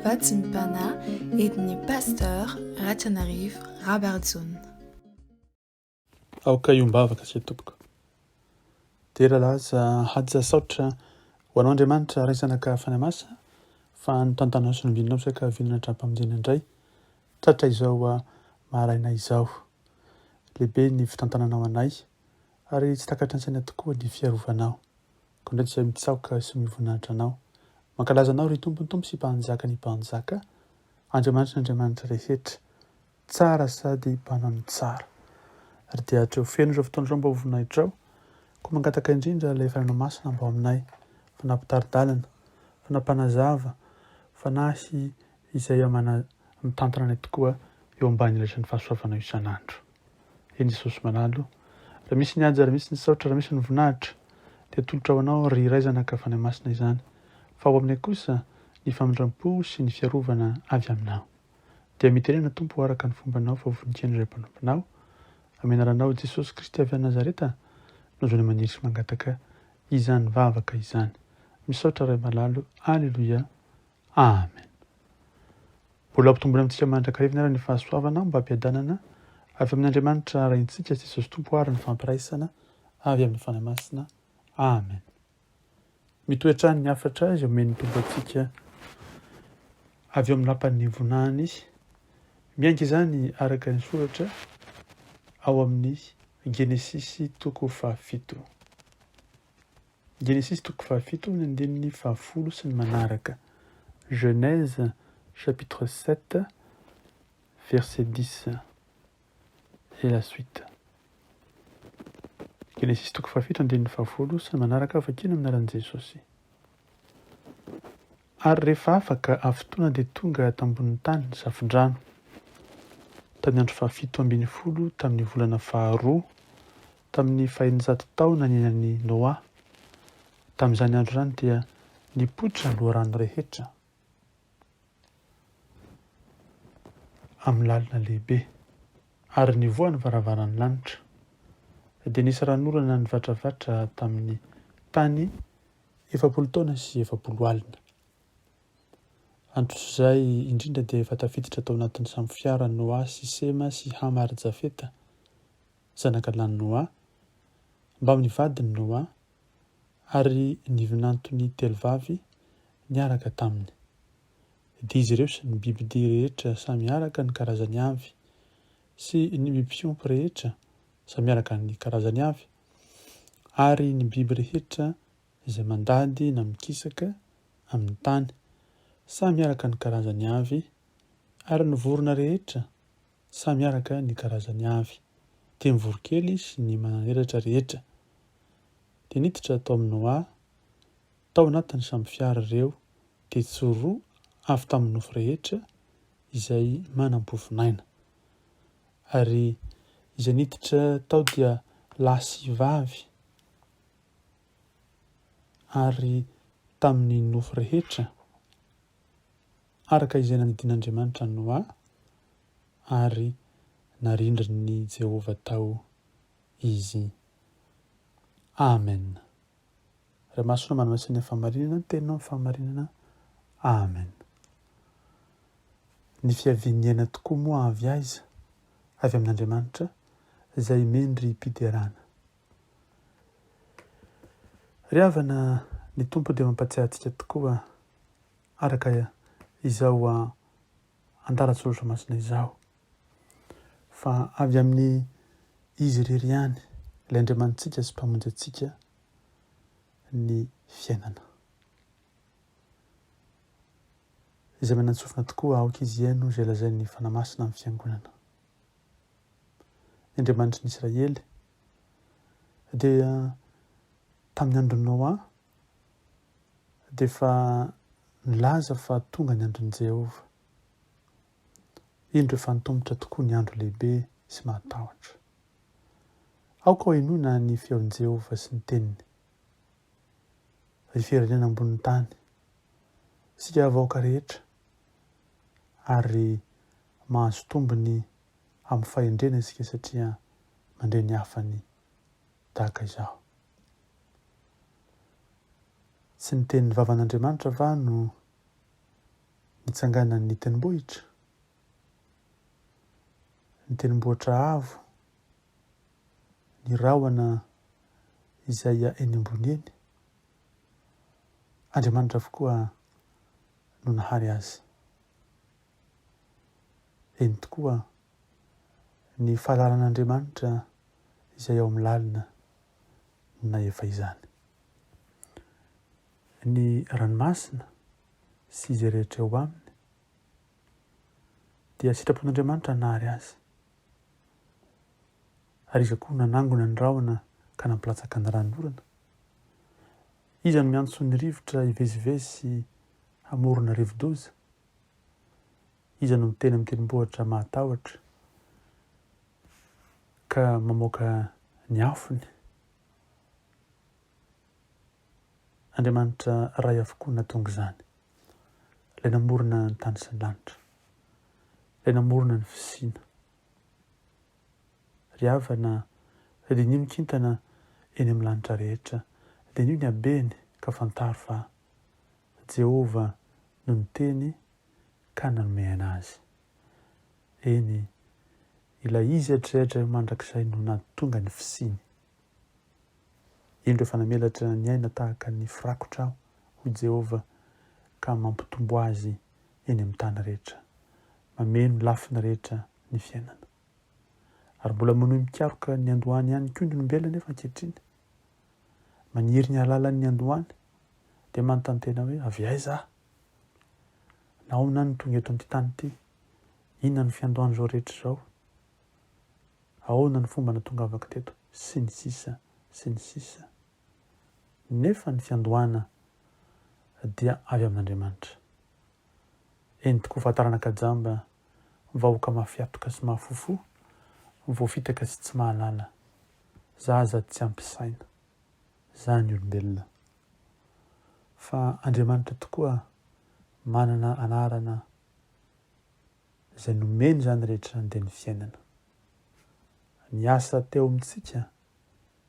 Vatsim-panahy entin'ny Pasteur Ratrianarivo Rabarijaona. Aoka hiombavaka isika tompoko. Dera laza haja saotra ho anao Andriamanitra Ray Zanaka Fanahy Masina fa notantanao sy nombininao saika havinana hatrampamonjena indray tratra izao maraina izao. Lehibe ny fitantananao anay ary tsy takatry ny saina tokoa ny fiarovanao. Koa indray tsy mitsaoka sy mivoninahitra Anao. Mankalaza Anao, ry Tompon'ny tompo sy Mpanjakan'ny mpanjaka, Andriamanitry ny andriamanitra rehetra, tsara sady mpanao ny tsara. Ary dia hatreo feno izao fotoana izao mba ho voninahitrao. Koa mangataka indrindra ilay Fanahinao Masina mba ao aminay, Fanahy mpitari-dalana, Fanahy mpanazava, Fanahy izay mana mitantana anay tokoa eo ambany elatry ny fahasoavanao isan'andro. Eny Jesosy malala o! Raha misy ny haja, raha misy ny saotra, raha misy ny voninahitra, dia atolotra ho Anao ry Ray Zanaka Fanahy Masina izany, fa ao aminay kosa ny famindram-po sy ny fiarovana avy Aminao. Dia mitenena Tompo araka ny fombanao fa voninkaino izay mpanomponao. Amin'ny anaranao Jesosy Kristy avy any Nazareta no azonay maniry sy mangataka izany vavaka izany. Misaotra Ray malala o! Aleloia! Amen. Mbola ampitomboina amintsika mandrakariva ary ny fahasoavana mba hampiadanana avy amin' Andriamanitra Raintsika sy Jesosy Tompo ary ny fampiraisana avy amin'ny Fanahy Masina. Amen. Mitohy hatrany ny hafatra izay omen'ny Tompo antsika avy eo amin'ny lapan'ny voninahiny. Miainga izany araka ny soratra ao amin'ny Genesisy toko fahafito. Genesisy toko fahafito ny andininy fahafolo sy ny manaraka, Genèse chapitre 7 verset 10 et la suite. Genesisy toko fahafito andininy fahafolo sy ny manaraka vakina amin'ny anaran'i Jesosy. Ary rehefa afaka hafitoana dia tonga tambonin'ny tany ny safondrano. Tamin'ny andro fahafito ambinifolo tamin'ny volana faharoa Tamin'ny faheninjato taona niainan'i Noa, tamin'izany andro izany dia nipoitra ny loharano rehetra amin'ny lalina lehibe, ary nivoha ny varavaran'ny lanitra. Dia nisy ranonorana nivatravatra tamin'ny tany 40 taona sy 40 alina. Antotr'izay indrindra dia efa tafiditra tao anatin'ny sambofiara Noa sy Sema sy Hama ary Jafeta, zanaka lahin'i Noa, mbamin'ny vadiny Noa, ary ny vinantony telo vavy niaraka taminy. Dia izy ireo sy ny bibidia rehetra samy araka ny karazany avy, sy ny biby fiompy rehetra samy araka ny karazany avy, ary ny biby rehetra izay mandady na mikisaka amin'ny tany, samy araka ny karazany avy, ary ny vorona rehetra Samy araka ny karazany avy. Dia ny voronkely sy ny manan'elatra rehetra. Dia niditra tao amin'i Noa, tao anatin'ny sambo fiara ireo, dia tsy roa avy tamin'ny nofo rehetra izay manam-pofon'aina. Ary izay niditra tao dia lahy sy vavy, ary tamin'ny nofo rehetra, araka izay nandidian'Andriamanitra an'i Noa, ary narindrin'i Jehovah tao izy. Amen. Ray Masina manome saina fahamarinana ny teninao ny fahamarinana. Amen. Ny fiavian'ny aina tokoa moa avy aiza? Avy amin'Andriamanitra izay mendri-piderana. Ry havana, ny Tompo dia mampatsiahy antsika tokoa araka izao andalan-tsoratra masina izao fa avy amin'ny Izy irery ihany, ilay Andriamanitsika sy Mpamonjy antsika, ny fiainana. Izay manan-tsofina tokoa aoka izy hihaino izay lazain'ny Fanahy Masina amin'ny Fiangonana. Ny Andriamanitry ny Israely dia tamin'ny andron'i Noa dia efa nilaza fa tonga ny andron'i Jehovah. Indro efa antomotra tokoa ny andro lehibe sy mahatahotra. Aoka hohenoina ny feon'i Jehovah sy ny teniny, ry firenena ambonin'ny tany, isika vahoaka rehetra, ary mahazo tombony amin'ny fahendrena isika satria mandre ny hafany tahaka izao. Tsy ny tenin'ny vavan'Andriamanitra va no. nitsanganan'ny tendrombohitra, ny tendrombohitra avo, ny rahona izay eny ambony eny. Andriamanitra avokoa no nahary azy. Eny tokoa, ny fahalalan'Andriamanitra izay ao amin'ny lalina no nahefa izany. Ny ranomasina sy izay rehetra eo aminy dia sitrapon'Andriamanitra nahary azy. Ary iza koa no nanangona ny rahona ka nampilatsaka ny ranonorana? Iza no miantso ny rivotra hivezivezy sy hamorona rivodoza? Iza no miteny amin'ny tendrombohitra mahatahotra ka mamoaka ny afony? Andriamanitra Ray avokoa no nahatonga izany. Ilay namorona ny tany sy ny lanitra. Ilay namorona ny fisiana. Ry havana, diniho ny kintana eny amin'ny lanitra rehetra, diniho ny habeny ka fantaro fa Jehovah no niteny ka nanome aina azy. Eny, ilay Izy hatrizay hatrizay ho mandrakizay no nahatonga ny fisiany. Indro efa namelatra ny aina tahaka ny firakotra aho, hoy Jehovah, ka mampitombo azy eny amin'ny tany rehetra. Mameno ny lafiny rehetra ny fiainana. Ary mbola manohy mikaroka ny andohany ihany koa ny olombelona anefa ankehitriny. Maniry ny hahalala ny andohany, dia manontany tena hoe, avy aiza aho? Nahoana aho no tonga eto amin'ity tany ity? Inona no fiandohan'izao rehetra izao? Ahoana ny fomba natongavako teto? Sy ny sisa sy ny sisa. Nefa ny fiandohana dia avy amin'Andriamanitra. Eny tokoa fa taranaka jamba, vahoaka mafy hatoka sy mafy fo, voafitaka sy tsy mahalala, zaza tsy ampy saina. Zany olombelona. Fa Andriamanitra tokoa manana anarana Izay nomeny izany rehetra izany dia ny fiainana. Niasa teo amintsika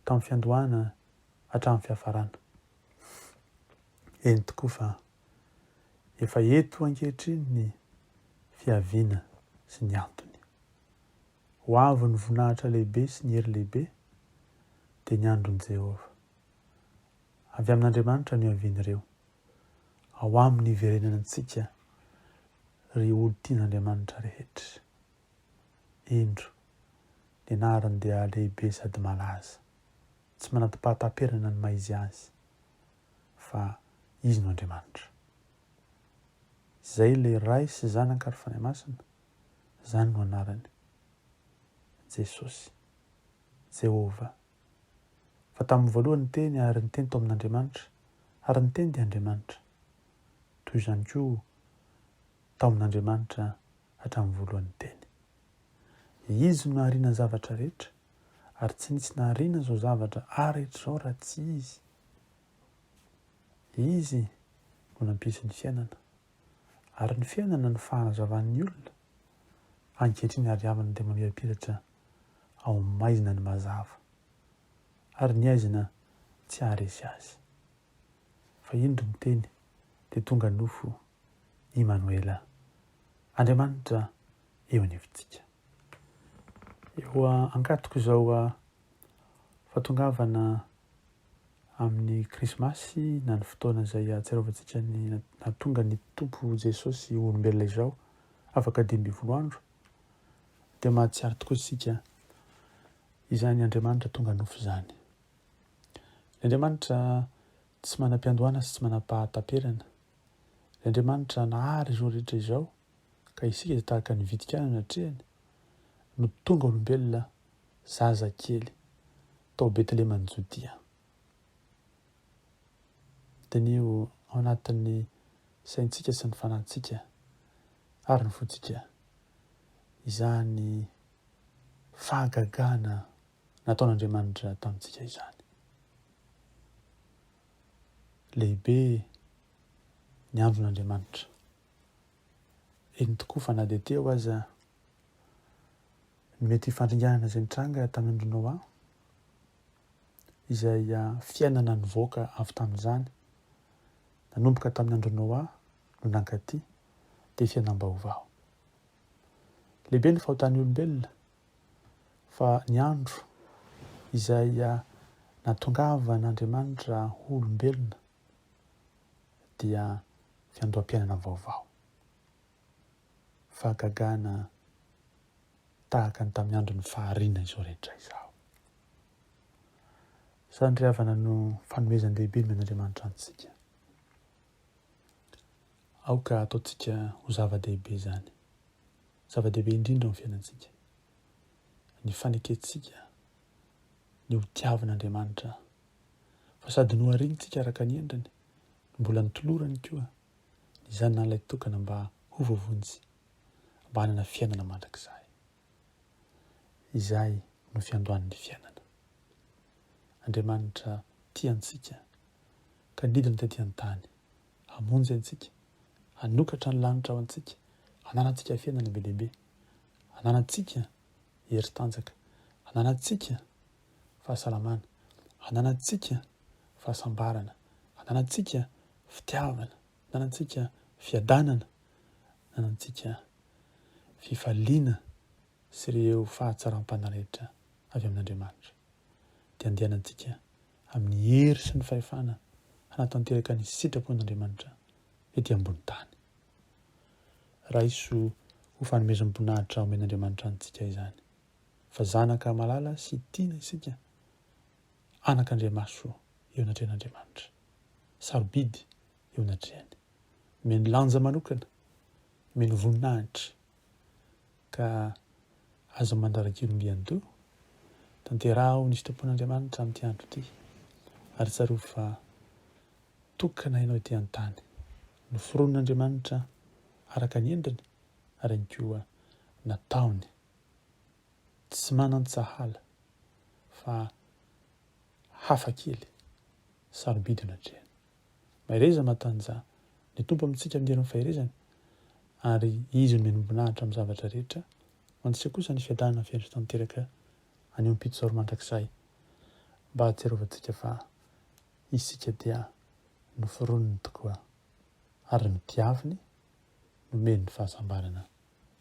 tamin'ny fiandohana hatramin'ny fiafarana. Eny tokoa fa efa eto ankehitriny ny fiaviana sy ny antony. Ho avy ny voninahitra lehibe sy ny hery lehibe, dia ny andron'i Jehovah. Avy amin'Andriamanitra no ihavian'ireo. Ao aminy hiverenana antsika, ry olon-tian'Andriamanitra rehetra. Indro, ny anarany dia lehibe sady malaza, tsy manati-pahataperana ny maha-izy azy, fa Izy no Andriamanitra. Izay ilay Ray sy Zanaka ary Fanahy Masina, izany no anarany. Jesosy. Jehovah. Fa tamin'ny voalohany ny Teny, ary ny Teny tao amin'Andriamanitra, ary ny Teny dia Andriamanitra. Toy izany koa tao amin'Andriamanitra hatramin'ny voalohany ny Teny. Izy no nahariana ny zavatra rehetra, ary tsy nisy nahariana izao zavatra rehetra izao raha tsy Izy. Izy no nampisy ny fiainana, ary ny fiainana no fahazavan'ny olona. Ankehitriny ary havana dia mamirapiratra ao amin'ny maizina ny mazava, ary ny haizina tsy haharesy azy. Fa indro ny Teny dia tonga nofo, Imanoela, Andriamanitra eo anivontsika. Eo ankatoko izao fahatongavana amin'ny Krismasy na ny fotoana izay ahatsiarovantsika ny nahatonga ny Tompo Jesosy ho olombelona izao, afaka 15 andro, dia mahatsiaro tokoa isika izany Andriamanitra tonga nofo izany. Ilay Andriamanitra tsy manam-piandohana sy tsy manam-pahataperana. Ilay Andriamanitra nahary izao rehetra izao, ka isika izay tahaka ny vitika ihany anatrehany, no tonga olombelona zaza kely tao Betleheman'i Jodia. Diniho ao anatin'ny saintsika sy ny fanahintsika ary ny fontsika izany fahagagana nataon'Andriamanitra tamintsika izany. Lehibe ny andron'Andriamanitra. Eny tokoa fa na dia teo aza ny mety fandringanana izay nitranga tamin'ny andron'i Noa, izay fiainana nivoaka avy tamin'izany, nanomboka tamin'ny andron'i Noa no nankaty. Dia fiainam-baovao. Lehibe ny fahotan'ny olombelona fa ny andro izay nahatongavan'Andriamanitra ho olombelona dia fiandoham-piainana vaovao. Fahagagana tahaka ny tamin'ny andron'ny fahariana izao rehetra izao. Izany ry havana no fanomezan-dehibe nomen'Andriamanitra antsika. Aoka hataontsika ho zava-dehibe izany. Zava-dehibe indrindra ao amin'ny fiainantsika. Ny fanekentsika ny ho tiavin'Andriamanitra. Fa sady noharintsika araka ny endriny, no mbola notolorany koa ny Zanany Lahitokana mba ho voavonjy, mba hanana fiainana mandrakizay. Izay no fiandohan'ny fiainana. Andriamanitra tia antsika ka nidina tety an-tany hamonjy antsika, hanokatra ny lanitra ho antsika, hananantsika fiainana be dia be, hananantsika hery tanjaka, hananantsika fahasalamana, hananantsika fahasambarana, hananantsika fitiavana, hananantsika fiadanana, hananantsika fifaliana sy ireo fahatsaram-panahy rehetra avy amin'Andriamanitra. Dia andehanantsika amin'ny hery sy ny fahefana hanatanteraka ny sitrapon'Andriamanitra ety ambony tany. Raiso ho fanomezam-boninahitra omen'Andriamanitra antsika izany, fa zanaka malala sy tiana isika, anak'Andriamaso eo anatrehan'Andriamanitra, sarobidy eo anatrehany, omeny lanja manokana, omeny voninahitra, Ka aza mandrara-kilombian-doha, tanteraho ny sitrapon'Andriamanitra amin'ity andro ity, ary tsarovy fa tokana ianao ety an-tany, noforonin'Andriamanitra araka ny endriny ary ihany koa nataony tsy manan-tsahala fa hafa kely, sarobidy eo anatrehany. Mahereza matanjaha, ny Tompo amintsika amin'ny herin'ny faherezany, ary Izy no miombonahitra amin'ny zavatra rehetra, ho antsika kosa ny fiadanana feno sy tanteraka anio ampitso ary mandrakizay, mba hahatsiarovantsika fa isika dia noforoniny tokoa, ary notiaviny, nomeny ny fahasambarana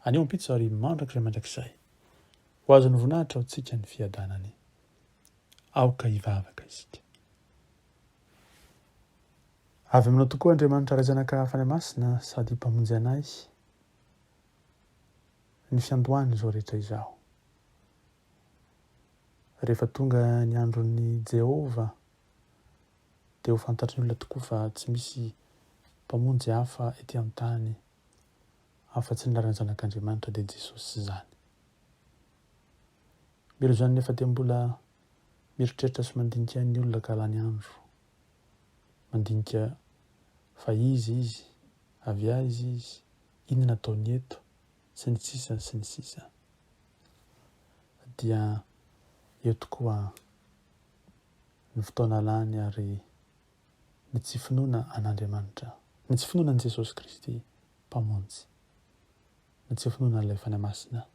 anio ampitso ary mandrakizay mandrakizay. Ho azon'ny voninahitra ho antsika ny fiadanany. Aoka hivavaka isika. Avy aminao tokoa Andriamanitra Ray Zanaka Fanahy Masina sady Mpamonjy anay ny fiandohan'izao rehetra izao. Rehefa tonga ny andron'i Jehovah dia ho fantatry ny olona tokoa fa tsy misy Mpamonjy hafa ety an-tany afa-tsy ny lalan'ny Zanak'Andriamanitra dia Jesosy izany. Mila izany nefa dia mbola Mieritreritra sy mandinika ny olona ka lany andro. Mandinika fa iza izy, avy aiza izy, inona ataony eto, sy ny sisa sy ny sisa. Dia eo tokoa ny fotoana lany ary ny tsy finoana an'Andriamanitra, ny tsy finoana an'i Jesosy Kristy Mpamonjy, ny tsy finoana an'ilay Fanahy Masina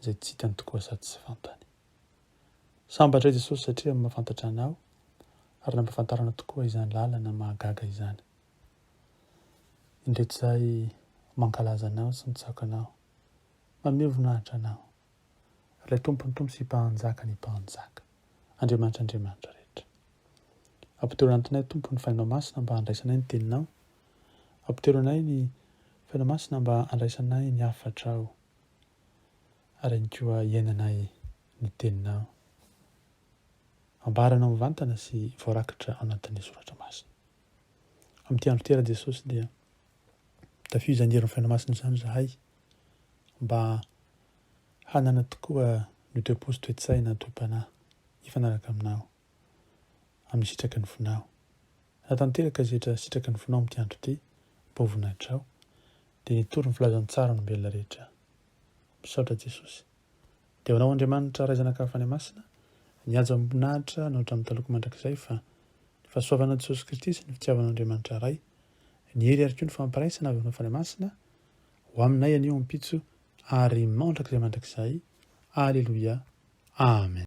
izay tsy hitany tokoa sady tsy fantany. Sambatra i Jesosy satria mahafantatra anao ary nampahafantarana tokoa izany lalana mahagaga izany. Indreto izahay mankalaza anao sy mitsaoka anao, manome voninahitra anao, ilay Tompon'ny tompo sy Mpanjaka ny mpanjaka, Andriamanitra Andriamanitra rehetra. Ampitero anatinay Tompo ny Fanahinao Masina mba handraisanay ny Teninao. Ampitero anay ny Fanahinao Masina mba handraisanay ny hafatrao. Ary ihany koa iainanay ny Teninao. Ambaranao mivantana sy voarakitra ao anatin'ny Soratra Masina. Amin'ity andro ity Ra Jesosy dia tafio izany herin'ny Fanahy Masina izany izahay mba hanana tokoa ny toe-po sy toe-tsaina, toe-panahy hifanaraka Aminao, amin'ny sitraky ny fonao. Hanatanteraka izay rehetra sitraky ny fonao amin'ity andro ity mba ho voninahitrao, dia nitory ny filazantsara ny olombelona rehetra. Misaotra Jesosy. Dia ho anao Andriamanitra Ray Zanaka Fanahy Masina, ny haja amim-boninahitra no hatramin'ny taloha mandrakizay fa ny fahasoavana Jesosy Kristy sy ny fitiavan'Andriamanitra Ray, ny hery ary koa ny fampiraisana avy amin'ny Fanahy Masina ho aminay anio ampitso ary mandrakizay mandrakizay. Aleloia. Amen.